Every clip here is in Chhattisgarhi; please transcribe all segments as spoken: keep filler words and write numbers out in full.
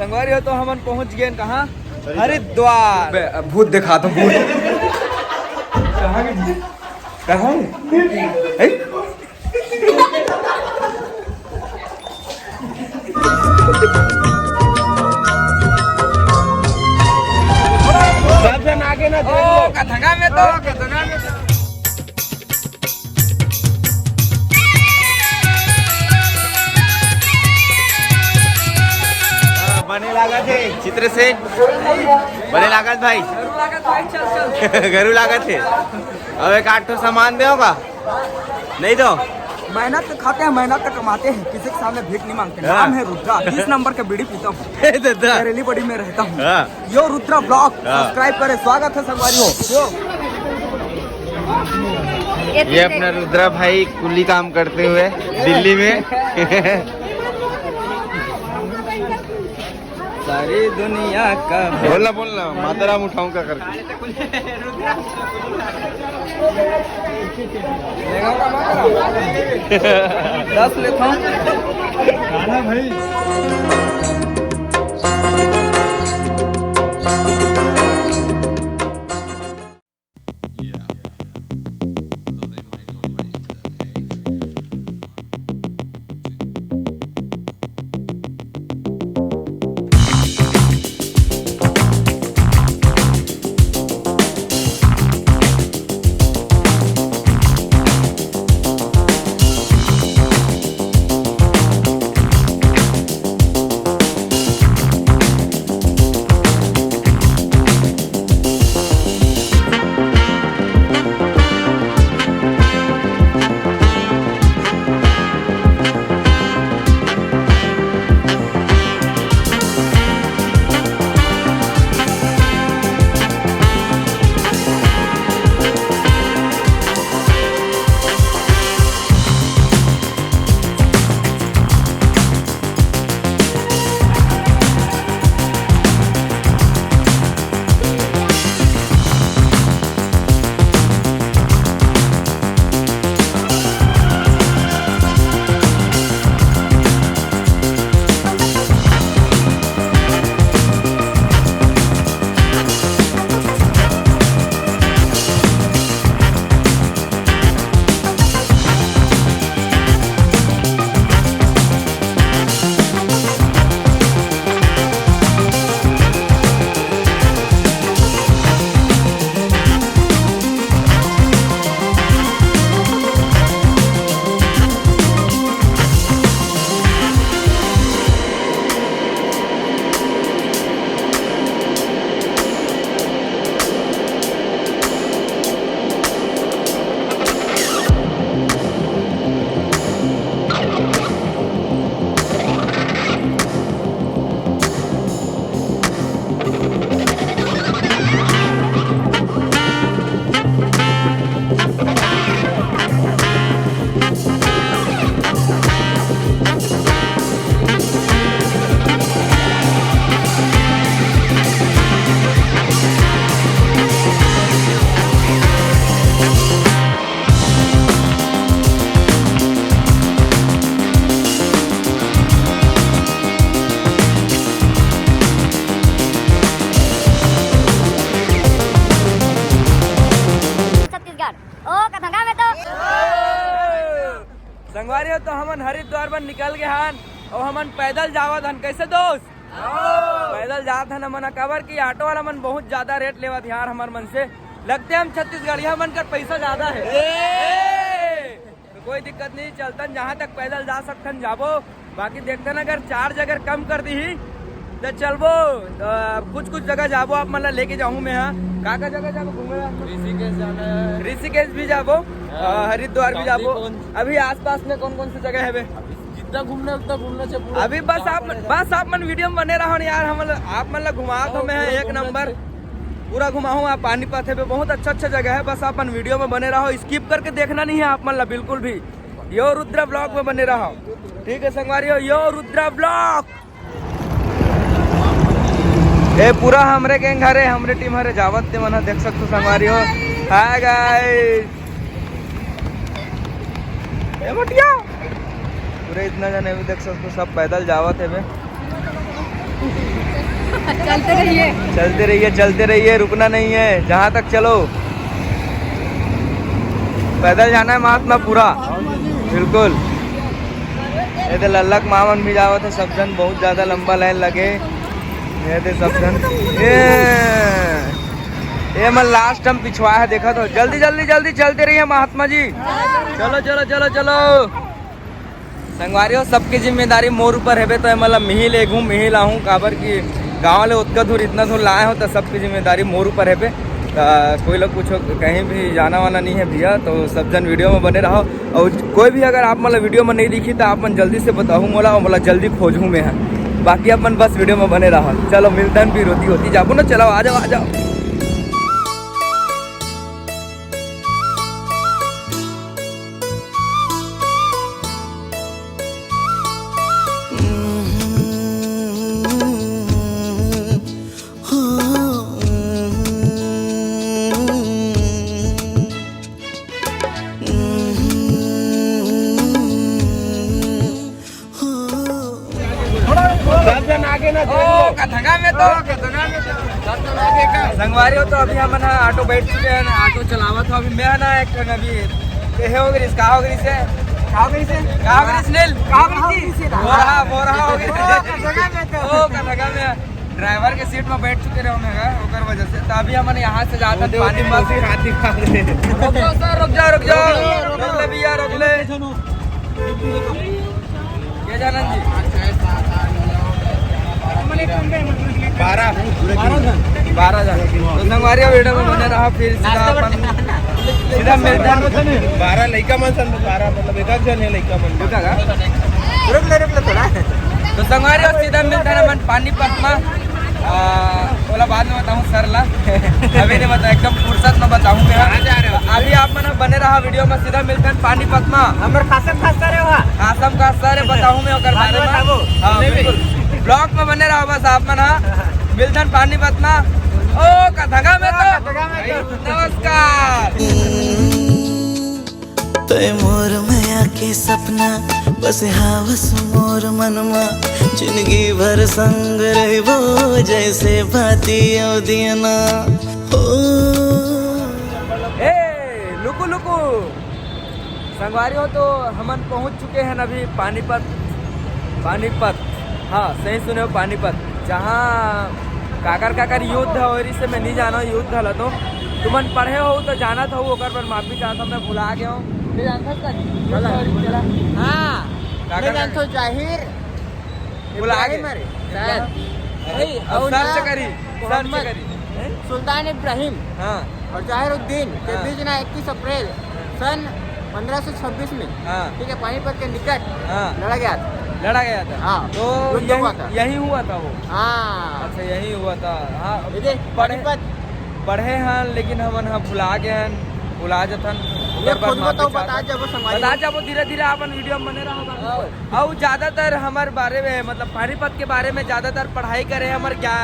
संगवारी हो, तो हमन पहुंच गए कहाँ? हरिद्वार। बे, भूत दिखा तो भूत। कहाँ गए? कहाँ है? हैं? सब जन आगे ना, ओ, कथंगा में तो, कथंगा में तो। बने लागत हे चित्रसेन, बने लागत भाई। गरु लागत हे। अब एक आध ठो सामान दे होगा, नहीं तो। मेहनत से खाते हैं, मेहनत से कमाते हैं, किसी के सामने भीख नहीं मांगते। हाँ। नाम है रुद्रा, तीस नंबर के बीड़ी पीता हूँ। ए दादा। बरेली बड़ी में रहता हूँ। हाँ। यो रुद्रा ब्लॉग हाँ। सब्सक्राइब करें, स्वागत है संगवारी हो। यो। ये अपना रुद्रा भाई कुली काम करते हुए दिल्ली में। सारी दुनिया का बोलना, बोलना, माता राम उठाऊं का करके। दस लेता हूँ। छत्तीसगढ़। ओ, कथंगा में तो। संगवारी हो, तो हमन हरिद्वार बर निकल गए हन, अउ हमन पैदल जावत हन। कैसे दोस्त? पैदल जात हन हमन, काबर कि ऑटो वाला मन बहुत ज्यादा रेट लेवत यार हमर मन से। लगते हम छत्तीसगढ़िया मन कर पैसा ज्यादा है। तो कोई दिक्कत नहीं, चलतन जहाँ तक पैदल जा सकतन जाबो, बाकी देखतन अगर चार्ज अगर कम कर दी तो चलबो। तो कुछ कुछ जगह जाबो, आप मन ला लेके जाहूँ मैं। हाँ, का का जगह जाबो घूमे ला? ऋषिकेश जाना है। ऋषिकेश भी जाबो, हाँ। अ, हरिद्वार भी जाबो। ताप्ती कुंज। अभी आसपास में कौन कौन सी जगह है बे? जितना घूमना है उतना घूमना चाहिए, पूरा अभी बस आप, बस आप मन वीडियो में बने रहो ना यार, हम आप मन ला घुमात हो मैं एक नंबर। पूरा घुमाहूँ आप पानीपत है बे, बहुत अच्छा अच्छा जगह है, बस आप मन वीडियो में बने रहो, स्किप करके देखना नहीं है आप मन ला बिल्कुल भी। यो रुद्रा ब्लॉग में बने रहो, ठीक है संगवारी हो, यो रुद्रा ब्लॉग। ए पूरा हमरे गैंग हरे, हमरे टीम हरे, जावत ते मन ह देख सकथो संगवारी हो। हाय गाइस, ए बटिया, पूरे इतना जने भी देख सकथो, सब पैदल जावत हे बे। चलते रहिए। चलते रहिए, चलते रहिए, रुकना नहीं है, जहाँ तक चलो। पैदल जाना है महात्मा पूरा, बिल्कुल। ये तो लल्लक मामन भी जावत है, सब जन, बहुत ज्यादा लंबा लाइन लगे। ये तो सब जन, ये ये मन लास्ट टाइम पिछवा है, देखा तो। जल्दी जल्दी जल्दी चलते रहिए महात्मा जी। चलो चलो चलो चलो। संगवारी हो, सबके जिम्मेदारी मोर ऊपर हेबे, तो मतलब मिही ले घूम मिही लाहूँ, काबर कि गाँव ले उतका दूर इतना दूर लाए हो, तो सबके जिम्मेदारी मोर ऊपर हेबे। तो कोई लोग कुछ कहीं भी जाना वाना नहीं है भैया, तो सब जन वीडियो में बने रहो। और कोई भी अगर आप मतलब वीडियो में नहीं दिखी, तो आप मन जल्दी से बताहू मोला, और मोला जल्दी खोजहू मैं है। बाकी अपन बस वीडियो में बने रहो। चलो मिलते हैं फिर, होती होती जाबो ना, चलो आ जाओ, आ जाओ। सब जन आगे ना, ओ, कथंगा में तो, कथंगा में तो। संगवारी हो, तो अभी हमन ह ऑटो बैठ चुके हैं, ऑटो चलावत हो। अभी मैं ह ना एक ठन अभी, ये हो गइस, का हो गइस से? का हो गइस से? का हो गइस नील? का हो गइस से? बोरहा, बोरहा हो गइस। ओ, कथंगा में तो। ओ, कथंगा में। ड्राइवर के सीट में बैठ चुके रहे होंगे, ओकर वजह से। तो अभी हमन यहाँ से जात हन पानीपत। रुक जाओ सर, रुक जाओ, रुक जाओ। रोक ले भैया, रोक ले। के जानन जी? बारह। बारह जन। तो संगवारी, वीडियो में बने रहो, फिर सीधा अपन, सीधा मिलते हैं। बारह लइका मन सन, बारह मतलब एक आध जन है लइका मन। रुका का? रुक ले, रुक ले थोड़ा। तो संगवारी, अब सीधा मिलते हैं अपन पानीपत में। आ, ओला बाद में बताहूँ सर ला। अभी नहीं बता, एकदम फुर्सत में बताहूँ मैं। कहाँ जा रहे हो? अभी आप मन बने रहा वीडियो में, सीधा मिलते हैं पानीपत में। हमर खासम खास सर है वहाँ। खासम खास सर है, बताहूँ मैं ओकर बारे में। बताबो। हाँ, बिल्कुल। ब्लॉग में बने रहो बस आप मन, हाँ। मिलते हैं पानीपत में। ओ, कथंगा में तो। कथंगा में तो। नमस्कार। तय मोर मया के सपना बस हावस मोर मन मा, जिंदगी भर संग रहबो जैसे बाती अउ दियना। हो। ए, लुकु लुकु। संगवारी हो, तो हमन पहुंच चुके हैं अभी पानीपत। पानीपत, हाँ, सही सुने हो, पानीपत, जहाँ काकर काकर युद्ध हो रही से मैं नहीं जाना युद्ध हला तो। तुमन पढ़े हो तो जानत हो, ओकर पर माफी चाहत हूँ, मैं भुला गया हूँ। मैं जानता था नहीं। भला। चला। हाँ, काकर मैं जानता हूँ जाहिर। भुला गए। इब्राहिम अरे, शायद। अरे, नहीं, अब और ना, सर्च करी, सर्च मोहम्मद करी। हैं? सुल्तान इब्राहिम हाँ। और जाहिरुद्दीन के हाँ। बीच ना इक्कीस अप्रैल सन पंद्रह सौ छब्बीस में, हाँ। ठीक है, पानीपत के निकट हाँ। लड़ा गया था। लड़ा गया था। हाँ, तो युद्ध यही, हुआ था। यही हुआ था वो। हाँ। अच्छा, यही हुआ था। हाँ, ये देख, पढ़े, पानीपत। पढ़े हैं, लेकिन हमन ह भुला गए हैं, भुला जथन। ये ओकर बाद खुद माफी बताओ, चाहत बता हन। जब वो संगवारी बता हो। जब वो धीरे-धीरे अपन वीडियो में बने रहो बाबू। हाँ। अउ ज्यादातर हमर बारे में, मतलब पानीपत के बारे में ज्यादातर पढ़ाई करे हमर क्या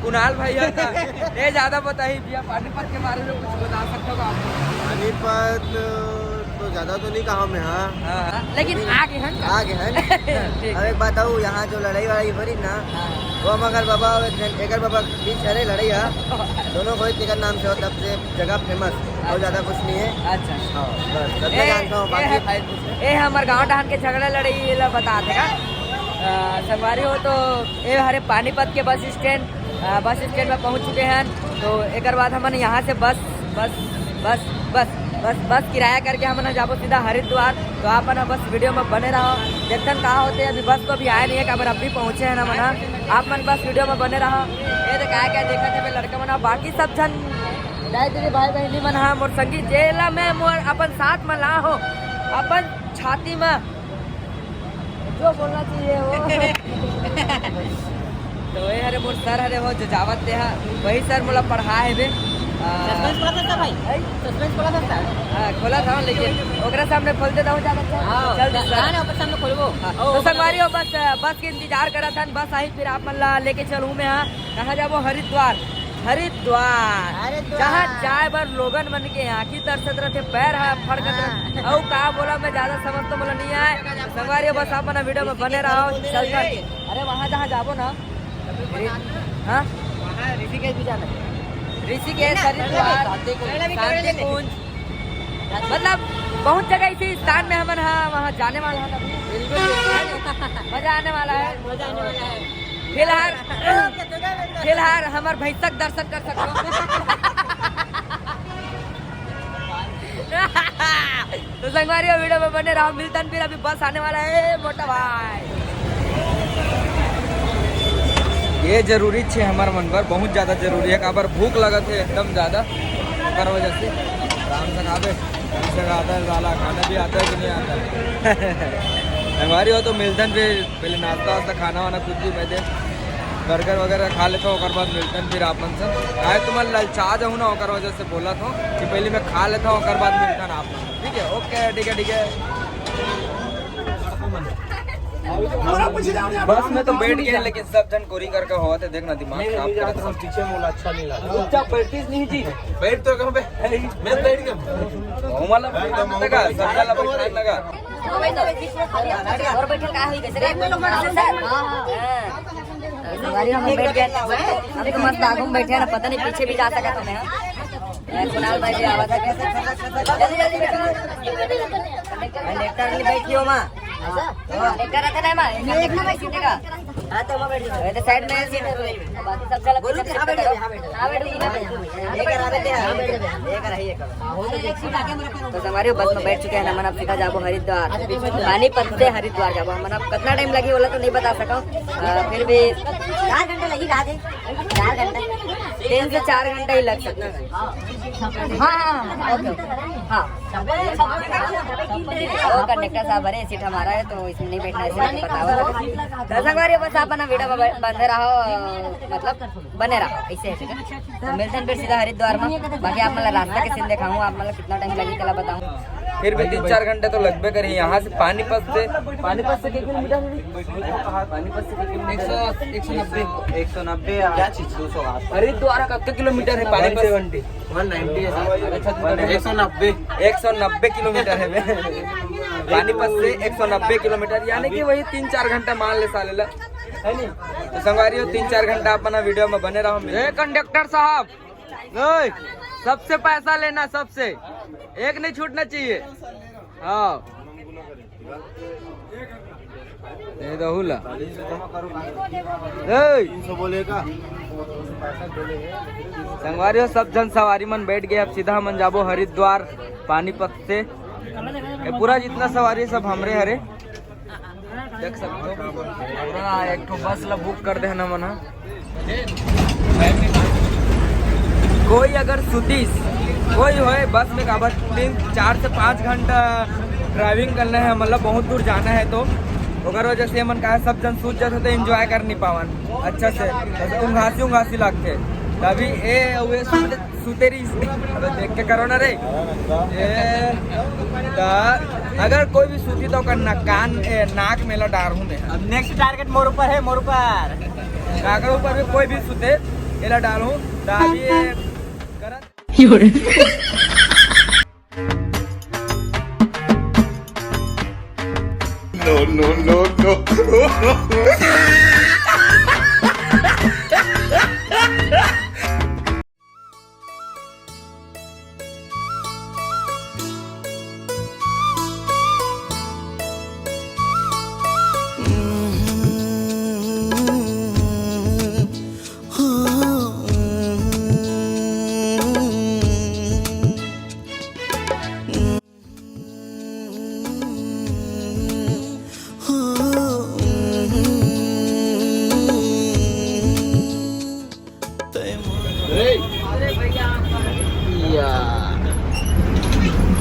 कुणाल भाई है का? ये ज्यादा बताही भैया, पानीपत के बारे में कुछ बता सकते हो आप? पानीपत तो ज्यादा तो नहीं कहा मैं, हाँ। हाँ, लेकिन आगे है ना? आगे है ना? ठीक। अब एक बात आऊ, यहाँ जो लड़ाई वड़ाई हो रही ना, हाँ। वो मगर बाबा और एक जन, एकर बाबा बीच हरे लड़ाई है। दोनों को एक नाम से हो, तब से जगह फेमस, और ज्यादा कुछ नहीं है। अच्छा। हाँ, बस, तब ए, मैं जानता हूँ, ए बाकी है, ए हमर गाँव डहान के झगड़ा लड़ाई ये ला बता देगा। अ, संगवारी हो तो ए हरे पानीपत के बस स्टैंड, अ, बस स्टैंड में पहुंच चुके हैं। तो एकर बाद हमन यहाँ से बस, बस, बस, बस, बस, बस किराया करके हमन जाबो सीधा हरिद्वार। तो आप मन बस वीडियो में बने रहो, देखथन का होते। अभी बस तो अभी आए नहीं है, काबर अभी पहुंचे हैं ना मना। आप मन बस वीडियो में बने रहो। ये देख, क्या क्या देखत हे लड़का मना, बाकी सब झन दाई दीदी भाई बहनी मन हा मोर संगी, जेला मैं मोर अपन साथ में ला हो, अपन छाती में जो बोलना चाहिए वो। तो ये हरे मोर सर हरे हो जो जावत ते हा, वही सर मोला पढ़ा हे बे। आ, सस्पेंस खोला था भाई? हैं? सस्पेंस खोला था? हाँ, खोला था, लेकिन ओकरा सामने खोल देता हूँ, ज्यादा अच्छा। हाँ, चल, जा-, सर। जा ना, ओकर सामने खोलबो। हाँ, ओ, तो ओकर संगवारी हो, बस, बस के इंतजार करा था, बस आई, फिर आप मन ला लेके चलूँ मैं, हाँ। कहाँ जाबो? हरिद्वार। हरिद्वार। हरिद्वार। जहाँ जाए बर लोगन मन के आँखी तरसत रथे, पैर हा फड़कत रथे। हाँ। अउ का बोला, मैं ज्यादा समझ तो मोला नहीं आए। संगवारी हो, बस आप मन वीडियो में बने रहो। चल, चल। अरे वहाँ जहाँ जाबो ना, हाँ, वहाँ ऋषिकेश भी जाना है। ऋषिकेश, हरिद्वार, शांति कुंज, मतलब बहुत जगह इसी स्थान में हमन हाँ वहाँ जाने वाला है अभी। बिल्कुल, बिल्कुल। मजा आने वाला है। मजा आने वाला है। फिलहाल, फिलहाल हमर भैंसक दर्शन कर सकते हो। तो संगवारी हो, वीडियो में बने रहो, मिलतन फिर, अभी बस आने वाला है मोटा भाई। ये जरूरी छे हमर मन बर, बहुत ज्यादा जरूरी है। काबर भूख लगत है एकदम ज्यादा, ओकर वजह से आराम से खाबे। कम से आता है साला, खाना भी आता है कि नहीं आता है? संगवारी हो तो मिलतन फिर, पहले नाश्ता वास्ता, खाना वाना कुछ भी मैं दे, बर्गर वगैरह खा लेता हूँ, ओकर बाद मिलतन फिर आप मन से। काहे तुमन ललचा जाहू ना, ओकर वजह से बोलत हूँ कि पहले मैं खा लेता हूँ, ओकर बाद मिलतन आप मन से। ठीक है, ओके, ठीक है, ठीक है। बस में तो बैठ गए, लेकिन सब जन कोरी करके होवत है, देखना दिमाग खराब करत है। पीछे मोला अच्छा नहीं लगा। चुपचाप बैठतीस नहीं जी। बैठ तो कहूँ बे। मैं बैठ गया। वो वाला बैठ लगा, सब वाला बैठ लगा। और बैठे का होई कैसे रे? हाँ, हाँ। गाड़ी हम बैठ गए। अभी तो मस्त आगू में बैठे हैं ना, पता नहीं पीछे भी जा सकत हमें। कुणाल भाई भी आवा था। जल्दी, जल्दी बैठो। कंडक्टर में बैठियो माँ। कंडक्टर रहता ना माँ, एक नंबर सीट का। हाँ, तो वहाँ बैठ जाओ। अरे तो साइड में सीट है, बाकी सब चला बोलो कि हाँ, बैठ जाओ, हाँ, बैठ जाओ। हाँ, बैठो, हाँ, बैठो। ये करा देते हैं, हाँ, बैठ जाओ। ये करा, ये करा। तो संगवारी हो, बस में बैठ चुके हैं ना, मन अब सीधा जाबो हरिद्वार। पानीपत से हरिद्वार जाबो। मन अब कितना टाइम लगी बोला तो नहीं बता सका, अ, फिर भी चार घंटा लगी, कहा थे? चार घंटा। तीन से चार घंटा ही लग सकता है। हाँ, हाँ, हाँ, ओके, ओके। हाँ। वो कंडक्टर साहब, अरे सीट हमारा है तो इसमें नहीं बैठना है, इसलिए बताओ। तो संगवारी हो, बस आप ना वीडियो में बंधे रहो, मतलब बने रहो ऐसे, ऐसे। तो मिलते हैं फिर सीधा हरिद्वार में। बाकी आप मतलब रास्ता के सीन दिखाऊँ, आप मतलब कितना टाइम लगी चला बताऊँ। फिर भी तीन चार घंटे तो लगबे करी। यहाँ से पानीपत से, पानीपत से कितने किलोमीटर है? पानीपत से कितने किलोमीटर? एक सौ, एक सौ नब्बे। एक सौ नब्बे या क्या चीज? दो सौ आठ। हरिद्वार का कितने किलोमीटर है पानीपत से? वन नाइंटी है सर। अच्छा, एक सौ नब्बे। एक सौ नब्बे किलोमीटर है बे। पानीपत से एक सौ नब्बे किलोमीटर, यानी कि वही तीन चार घंटा मान ले साले ला, है नहीं? तो संगवारी हो, तीन चार घंटा अपना वीडियो में बने रहो। ए कंडक्टर साहब, ओए, सबसे पैसा लेना, सबसे एक नहीं छूटना चाहिए। हाँ, नहीं तो हुला। ए! संगवारी हो, सब जन सवारी मन बैठ गए। अब सीधा हमन जाबो हरिद्वार पानीपत से। ये पूरा जितना सवारी सब हमरे हरे। देख सकते हो, पूरा एक ठो बस ला बुक कर देना मन ह। कोई अगर सुतीस, कोई होए बस में, काबर तीन, चार से पाँच घंटा ड्राइविंग करना है, मतलब बहुत दूर जाना है, तो ओकर वजह से हमन कहा सब जन सूत जाते तो एंजॉय कर नहीं पावन अच्छा से, बस उंघासी उंघासी लगते। तभी ए, ए सुते सुतेरी। अबे देख के करो ना रे। ए, त अगर कोई भी सूती तो ओकर ना कान, ए, नाक में ला डारहूं मैं। अब नेक्स्ट टारगेट मोर ऊपर है, मोर ऊपर। काकर ऊपर भी कोई भी सूते, एला डालूं, त अभी ये करत No, no, no, no।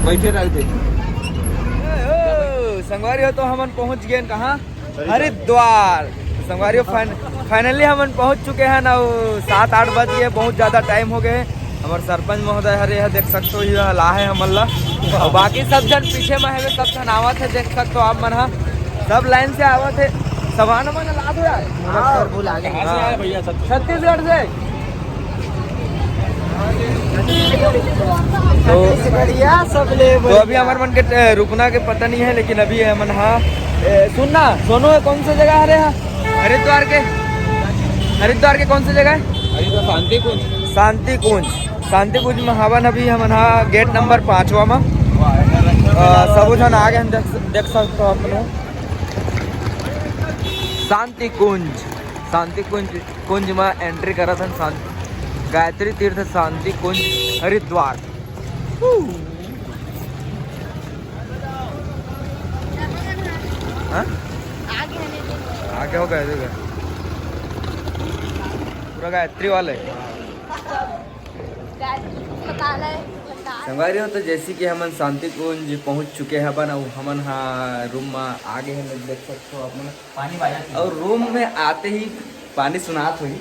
बैठे रह दे। ओ, संगवारी हो, तो हमन पहुंच गए कहाँ? हरिद्वार। संगवारी हो, फाइन-, फाइनली हमन पहुंच चुके हैं ना, वो सात आठ बज गए, बहुत ज्यादा टाइम हो गए। हमारे सरपंच महोदय हरे, यह देख सकते हो, यह ला है हमन ला। और बाकी सब जन पीछे में है, सब जन आवत है, देख सकते हो आप मन हा, सब लाइन से आवत है। समान मन ला दो यार। हाँ। कहाँ से आए भैया? छत्तीसगढ़ से। तो, छत्तीसगढ़िया सब ले तो अभी बढ़िया। हमारे मन के, ए, रुकना के पता नहीं है, लेकिन अभी है मन, हाँ। ए, सुन ना, सोनू, ये कौन सा जगह हरे, हाँ? हरिद्वार के। हरिद्वार के कौन सी जगह है? हरिद्वार शांति कुंज। शांति कुंज। शांति कुंज में हवन अभी हमन हा गेट नंबर पाँचवा में। अ, सबो झन आ गए हैं, देख, देख सकते हो अपने। शांति कुंज, शांति कुंज, कुंज में एंट्री करत हन। शांति, गायत्री तीर्थ शांति कुंज हरिद्वार। हाँ? आगे हो गए, देखो। पूरा गायत्री वाले। संगवारी हो, तो जैसे कि हमन शांति कुंज पहुंच चुके हबन, अउ हमन हा रूम में आ गए हैं, देख सकते हो आप मन। पानी वाला। और रूम में आते ही पानी सुनात होही।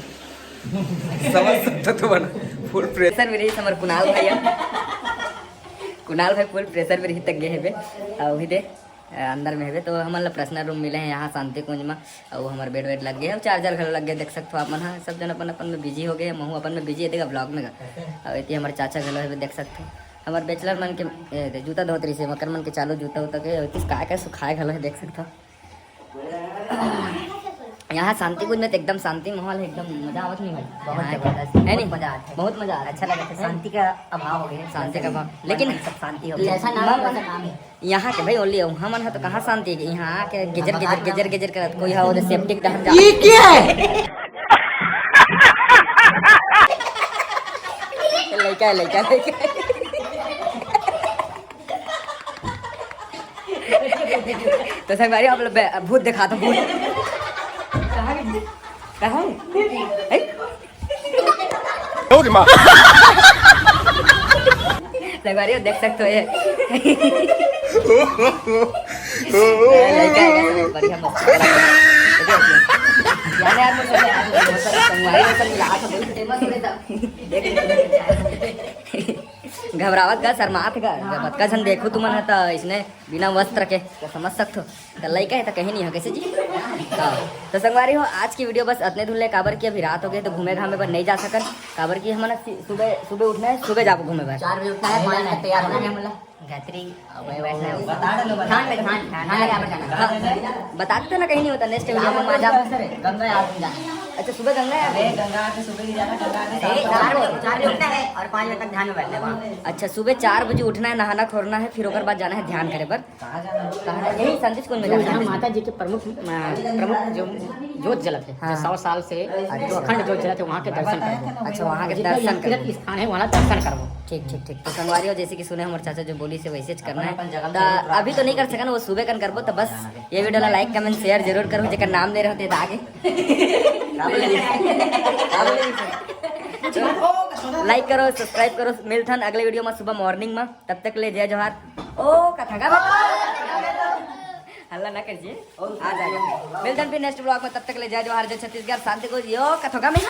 समझ सकते हो ना, फुल प्रेशर में रही हमर कुणाल भैया। कुणाल भाई फुल प्रेशर में रही तक गए हेबे। अउ वही दे, अ, अंदर में हेबे, तो हमन ला पर्सनल रूम मिले हैं यहाँ शांति कुंज में। अउ हमर बेड वेड लग गए, अउ चार्जर घलो लग गए, देख सकते हो आप मन हा। सब जन अपन अपन में बिजी हो गए, महू अपन में बिजी है, देखा ब्लॉग में का। अउ इति हमर चाचा घलो हेबे, देख सकते हो। हमर बैचलर मन के, ए, दे, जूता धोत रही से, मकर मन के चालू जूता उता के, इतिस काय काय सुखाए घलो है, देख सकते हो। यहाँ शांति कुंज में तो एकदम शांति माहौल है, एकदम मजा आवत नहीं भाई। बहुत यहाँ जबरदस्त, है बहुत नहीं? मजा आता है। बहुत मजा आता है। अच्छा लगा था, शांति का अभाव हो गया। शांति का अभाव। लेकिन मन सब शांति हो गया। जैसा नाम है, वैसा काम है। यहाँ के भाई ओनली हमन ह तो कहाँ शांति है, यहाँ के गिजर गिजर गिजर गिजर करत, कोई हा ओदे सेप्टिक डहर जा। ये क्या है? लइका है, लइका, लइका। तो संगवारी, आप लोग बे-, भूत दिखा दो, भूत। कहाँ है? कहाँ है? हैं? संगवारी, आप देख सकते हो ये। लड़का है, बढ़िया मस्ती कर रहा है। यार, यार, मुझे संगवारी, वो सब मिला के बहुत famous हो गया था। घबरावत का, शर्मात का, जब अतका झन देखो तुमन ह, त इसने बिना वस्त्र के, तो समझ सकथो। त लइका है त कहीं नहीं हो, कैसे जी? हाँ। तो संगवारी हो, आज की वीडियो बस अतने धुन ले, काबर कि अभी रात हो गए, तो घूमे घामे बर नहीं जा सकन, काबर कि हमन सु-, सुबह, सुबह उठना है, सुबह जाबो घूमे बर। चार बजे उठना है, पाँच बजे तैयार होना है हमला। गायत्री, अबे, बैठना है। बता दो, बता दो। ध्यान में, ध्यान, ध्यान लगा के जाना। हाँ, बता देते ना, कहीं नहीं होता, नेक्स्ट वीडियो में मजा। गंगा आरती में जाना। अच्छा, सुबह गंगा है? अरे, गंगा आरती सुबह ही जाना, गंगा आरती अरे, शाम को। चार बजे, चार बजे उठना है और पाँच बजे तक ध्यान में बैठना है वहाँ। अच्छा, सुबह चार बजे उठना है, नहाना खोरना है, फिर ओकर बाद जाना है ध्यान करे बर। कहाँ जाना है? कहाँ जाना? यही शांति कुंज में जो जाना है। जहाँ माता जी के प्रमुख, अ, प्रमुख जो जोत जलत है, हाँ, जो सौ साल से जो अखंड जोत जलत है, वहाँ के दर्शन करबो। अच्छा, वहाँ के जितना भी दर्शन तीर्थ करबो। स्थान है, वहाँ दर्शन करबो। ठीक, ठीक, ठीक। तो संगवारी हो, जैसे कि सुने हमर चाचा जो बोली से वैसे ज करना है। अपन जगह में तो जरूर अभी तो नहीं कर सकन, वो सुबह कन करबो। तो बस ये वीडियो ला like, comment, share जरूर करो, जेकर नाम ले रहे होते आगे। Like करो, subscribe करो, मिलथन अगले वीडियो में सुबह morning में। तब तक ले जय जोहार। ओ कथा का हल्ला ना करिए, आ जाएगा। मिलथन फिर नेक्स्ट ब्लॉग में, तब तक ले जय जोहार, जय छत्तीसगढ़, शांति को यो कथोका में।